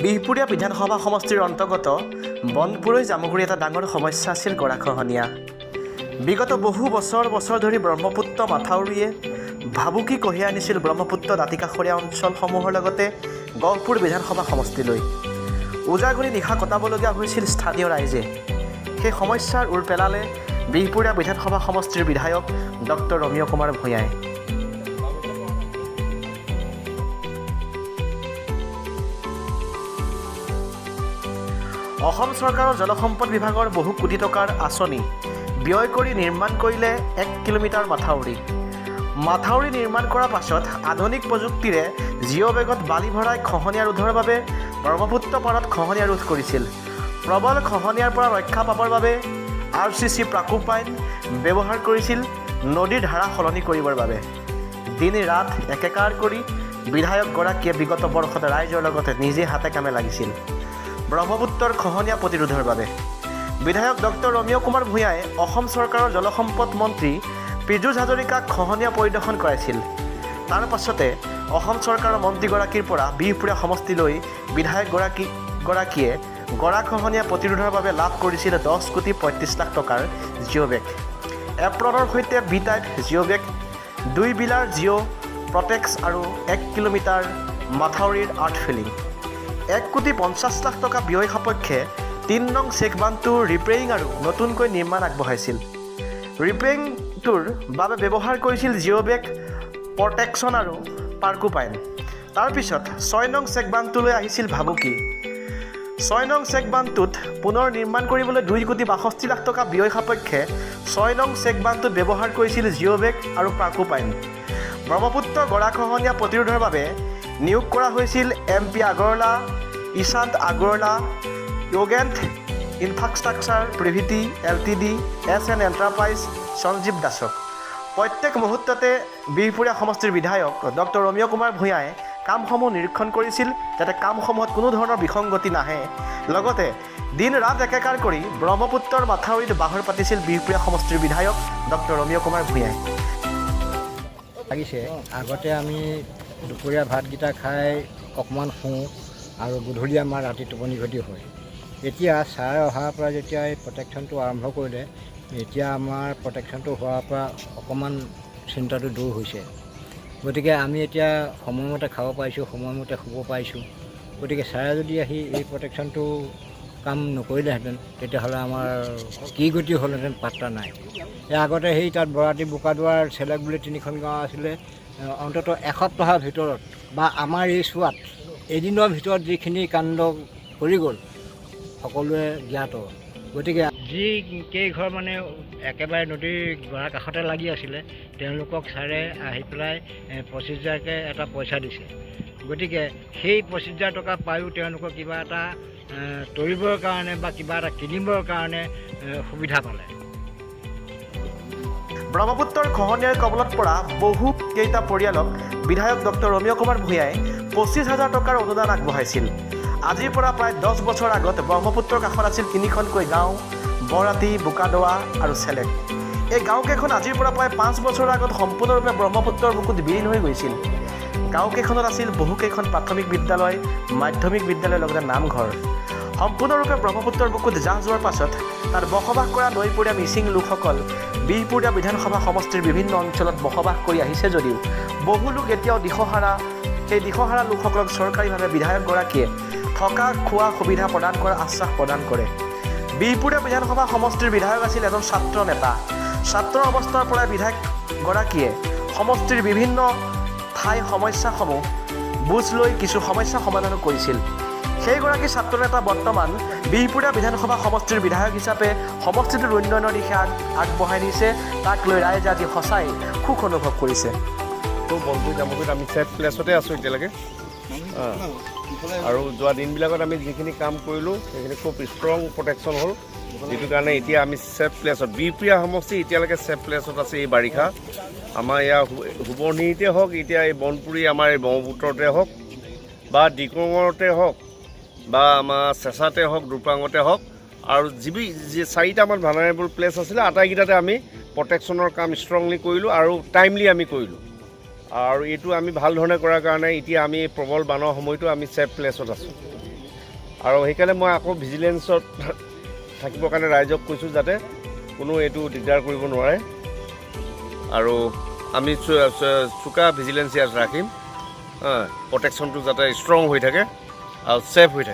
বিহপুৰীয়া বিধানসভা সমষ্টিৰ অন্তৰ্গত বনপুৰৈ জামুগুৰি এটা ডাঙৰ সমস্যা আছিল গৰাখহনীয়া। বিগত বহু বছৰ বছৰ ধৰি ব্ৰহ্মপুত্ৰ মাথাউৰিয়ে ভাবুকি কঢ়িয়াই আনিছিল ব্ৰহ্মপুত্ৰ দাঁতিকাষৰীয়া অঞ্চলসমূহৰ লগতে গহপুৰ বিধানসভা সমষ্টিলৈ। উজাগৰি নিশা কটাবলগীয়া হৈছিল স্থানীয় ৰাইজে। সেই সমস্যাৰ ওৰ পেলালে বিহপুৰীয়া বিধানসভা সমষ্টিৰ বিধায়ক ডক্টৰ ৰমিয় কুমাৰ ভূঞাই। অসম চৰকাৰৰ জলসম্পদ বিভাগৰ বহু কোটি টকাৰ আঁচনি ব্যয় কৰি নিৰ্মাণ কৰিলে 1 কিলোমিটাৰ মাথাউৰি। মাথাউৰি নিৰ্মাণ কৰাৰ পাছত আধুনিক প্ৰযুক্তিৰে জিঅ' বেগত বালি ভৰাই খহনীয়া ৰোধৰ বাবে ব্ৰহ্মপুত্ৰ পাৰত খহনীয়া ৰোধ কৰিছিল। প্ৰবল খহনীয়াৰ পৰা ৰক্ষা পাবৰ বাবে আৰচিচি প্ৰাকুপাইন ব্যৱহাৰ কৰিছিল নদীৰ ধাৰা সলনি কৰিবৰ বাবে। দিন ৰাত একেকাৰ কৰি বিধায়কগৰাকীয়ে বিগত বৰ্ষত ৰাইজৰ লগতে নিজে হাতে কামে লাগিছিল ব্ৰহ্মপুত্ৰৰ খহনীয়া প্ৰতিৰোধৰ বাবে। বিধায়ক ডক্টৰ ৰমিয় কুমাৰ ভূঞাই অসম চৰকাৰৰ জলসম্পদ মন্ত্ৰী পীযুষ হাজৰিকাক খহনীয়া পৰিদৰ্শন কৰাইছিল। তাৰ পাছতে অসম চৰকাৰৰ মন্ত্ৰীগৰাকীৰ পৰা বিহপুৰীয়া সমষ্টিলৈ বিধায়কগৰাকীয়ে গৰাখহনীয়া প্ৰতিৰোধৰ বাবে লাভ কৰিছিল 10 কোটি 35 লাখ টকাৰ জিঅ' বেগ, এপ্ৰনৰ সৈতে বি টাইপ জিঅ' বেগ, দুই বিলাৰ জিঅ' প্ৰটেক্স আৰু 1 কিলোমিটাৰ মাথাউৰিৰ আৰ্থ ফিলিং। 1 কোটি 50 লাখ টকা ব্যয় সাপেক্ষে 3 নং চেক বান্ধটোৰ ৰিপেয়াৰিং আৰু নতুনকৈ নিৰ্মাণ আগবঢ়াইছিল। ৰিপেয়াৰিংটোৰ বাবে ব্যৱহাৰ কৰিছিল জিঅ' বেগ, প্ৰটেকশ্যন আৰু পাৰ্কুপাইন। তাৰপিছত 6 নং চেক বান্ধটোলৈ আহিছিল ভাবুকি। 6 নং চেক বান্ধটোত পুনৰ নিৰ্মাণ কৰিবলৈ 2 কোটি 62 লাখ টকা ব্যয় সাপেক্ষে 6 নং চেক বান্ধটোত ব্যৱহাৰ কৰিছিল জিঅ' বেগ আৰু পাৰ্কুপাইন। ব্ৰহ্মপুত্ৰ গৰাখহনীয়া প্ৰতিৰোধৰ বাবে নিয়োগ কৰা হৈছিল এম পি আগৰৱালা, ঈশান্ত আগৰৱালা, য়োগেন্থ infrastructure private LTD, S N enterprise Sanjeev দাসক। প্ৰত্যেক মুহূৰ্ততে বিহপুৰীয়া সমষ্টিৰ বিধায়ক ডক্টৰ ৰমিয় কুমাৰ ভূঞাই কামসমূহ নিৰীক্ষণ কৰিছিল, যাতে কামসমূহত কোনো ধৰণৰ বিসংগতি নাহে। লগতে দিন ৰাত একেকাৰ কৰি ব্ৰহ্মপুত্ৰৰ মাথাউৰিত বাহৰ পাতিছিল বিহপুৰীয়া সমষ্টিৰ বিধায়ক ডক্টৰ ৰমিয় কুমাৰ ভূঞাই। লাগিছে। আগতে আমি দুপৰীয়া ভাতকেইটা খাই অকণমান শুওঁ আৰু গধূলি আমাৰ ৰাতি টোপনি ক্ষতি হয়। এতিয়া ছাৰ অহাৰ পৰা যেতিয়া এই প্ৰটেকশ্যনটো আৰম্ভ কৰিলে, এতিয়া আমাৰ প্ৰটেকশ্যনটো হোৱাৰ পৰা অকণমান চিন্তাটো দূৰ হৈছে। গতিকে আমি এতিয়া সময়মতে খাব পাৰিছোঁ, সময়মতে শুব পাৰিছোঁ। গতিকে ছাৰে যদি আহি এই প্ৰটেকশ্যনটো কাম নকৰিলেহেঁতেন, তেতিয়াহ'লে আমাৰ কি গতি হ'লহেঁতেন পাত্তা নাই। এই আগতে সেই তাত বৰাতি, বোকাদুৱাৰ, চেলেক বুলি তিনিখন গাঁও আছিলে। অন্ততঃ এসপ্তাহৰ ভিতৰত বা আমাৰ এই চোৱাত এদিনৰ ভিতৰত যিখিনি কাণ্ড কৰি গ'ল, সকলোৱে জ্ঞাত। গতিকে যি কেইঘৰ মানে একেবাৰে নদীৰ গৰা কাষতে লাগি আছিলে, তেওঁলোকক ছাৰে আহি পেলাই 25 হাজাৰকৈ এটা পইচা দিছে। গতিকে সেই 25 হাজাৰ টকা পায়ো তেওঁলোকৰ কিবা এটা তৰিবৰ কাৰণে বা কিবা এটা কিনিবৰ কাৰণে সুবিধা পালে। ব্ৰহ্মপুত্ৰৰ খহনীয়াৰ কবলত পৰা বহু কেইটা পৰিয়ালক বিধায়ক ডক্টৰ ৰমিয় কুমাৰ ভূঞাই 25 হাজাৰ টকাৰ অনুদান আগবঢ়াইছিল। আজিৰ পৰা প্ৰায় 10 বছৰ আগত ব্ৰহ্মপুত্ৰৰ কাষত আছিল তিনিখনকৈ গাঁও, বৰাতি, বোকাদোৱা আৰু চেলেক। এই গাঁওকেইখন আজিৰ পৰা প্ৰায় 5 বছৰৰ আগত সম্পূৰ্ণৰূপে ব্ৰহ্মপুত্ৰৰ বুকুত বিলীন হৈ গৈছিল। গাঁওকেইখনত আছিল বহুকেইখন প্ৰাথমিক বিদ্যালয়, মাধ্যমিক বিদ্যালয়ৰ লগতে নামঘৰ। সম্পূৰ্ণৰূপে ব্ৰহ্মপুত্ৰৰ বুকুত জাহ যোৱাৰ পাছত তাত বসবাস কৰা নৈপৰীয়া মিচিং লোকসকল বিহপুৰীয়া বিধানসভা সমষ্টিৰ বিভিন্ন অঞ্চলত বসবাস কৰি আহিছে যদিও বহু লোক এতিয়াও দিশহাৰা। সেই দিশহাৰা লোকসকলক চৰকাৰীভাৱে বিধায়কগৰাকীয়ে থকা খোৱা সুবিধা প্ৰদান কৰাৰ আশ্বাস প্ৰদান কৰে। বিহপুৰীয়া বিধানসভা সমষ্টিৰ বিধায়ক আছিল এজন ছাত্ৰ নেতা। ছাত্ৰ অৱস্থাৰ পৰাই বিধায়কগৰাকীয়ে সমষ্টিৰ বিভিন্ন ঠাই সমস্যাসমূহ বুজ লৈ কিছু সমস্যা সমাধানো কৰিছিল। সেইগৰাকী ছাত্ৰ নেতা বৰ্তমান বিহপুৰীয়া বিধানসভা সমষ্টিৰ বিধায়ক হিচাপে সমষ্টিটোৰ উন্নয়নৰ দিশে আগবঢ়াই নিছে। তাক লৈ ৰাইজে আজি সঁচাই সুখ অনুভৱ কৰিছে। তো বনপুৰ জামুগুৰিত আমি ছেফ প্লেচতে আছোঁ এতিয়ালৈকে। আৰু যোৱা দিনবিলাকত আমি যিখিনি কাম কৰিলোঁ, সেইখিনি খুব ষ্ট্ৰং প্ৰটেকশ্যন হ'ল, যিটো কাৰণে এতিয়া আমি ছেফ প্লেচত, বিহপুৰীয়া সমষ্টি এতিয়ালৈকে ছেফ প্লেচত আছে। এই বাৰিষা আমাৰ ইয়াৰ সোৱণশিৰিতে হওক, এতিয়া এই বনপুৰী আমাৰ এই ব্ৰহ্মপুত্ৰতে হওক বা ডিকঙতে হওক বা আমাৰ চেঁচাতে হওক, দুপাঙতে হওক আৰু যি চাৰিটামান ভালনাৰেবল প্লেচ আছিলে, আটাইকেইটাতে আমি প্ৰটেকশ্যনৰ কাম ষ্ট্ৰংলি কৰিলোঁ আৰু টাইমলি আমি কৰিলোঁ। আৰু এইটো আমি ভাল ধৰণে কৰাৰ কাৰণে এতিয়া আমি প্ৰবল বানৰ সময়তো আমি ছেফ প্লেচত আছোঁ। আৰু সেইকাৰণে মই আকৌ ভিজিলেঞ্চত থাকিবৰ কাৰণে ৰাইজক কৈছোঁ যাতে কোনো এইটো দিগদাৰ কৰিব নোৱাৰে। আৰু আমি চোকা ভিজিলেঞ্চ ইয়াত ৰাখিম, প্ৰটেকশ্যনটো যাতে ষ্ট্ৰং হৈ থাকে আৰু ছেফ হৈ থাকে।